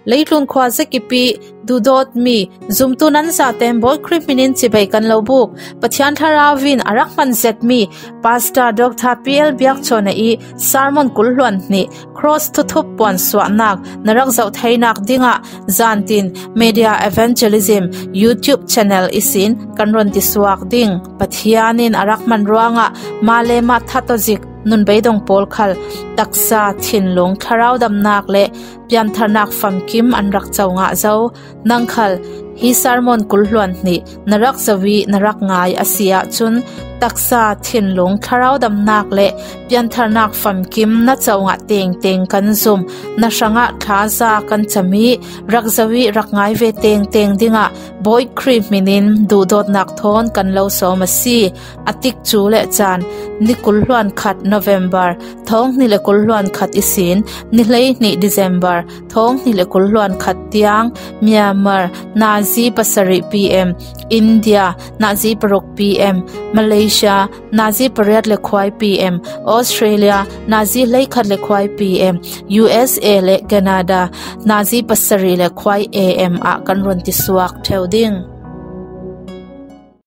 Leitlun khua zakip i duhdawtmi zumtu nan zaten Bawi Khrih min in chibai kan lo buk. Pathian Thlarau in a rak hman zetmi Pastor Dr. PL Biakchhawna i sermon 22 Cross thuthup puan suahnak na rak zoh theinak dingah zantin Media Evangelism YouTube channel isin kan ron ti suak ding. Pathian in a rak hman ruangah mah le mah thatozik nun beidong pawl khal taksa thinlung thlarau damnak le piantharnak famkim an rak co ngah zo. Nang khal hi sermon 22 na rak zoh i na rak ngai a si ahcun taksa thinlung thlarau damnak le piantharnak famkim na co ngah tengteng kan zum. Na hrangah thlaza kan cam i rak zoh i rak ngai ve tengteng dingah Bawi Khrih min in duhdawtnak thawn kan lo sawm a si. A tik cu le caan ni 21 November 2021 isin ni 12 December 2021 tiang Myanmar nazi 7 PM, India nazi 6 PM, Malaysia nazi 8:15 PM, Australia nazi 11:15 PM, USA le Canada nazi 7:15 AM ah kan ron ti suak theo ding.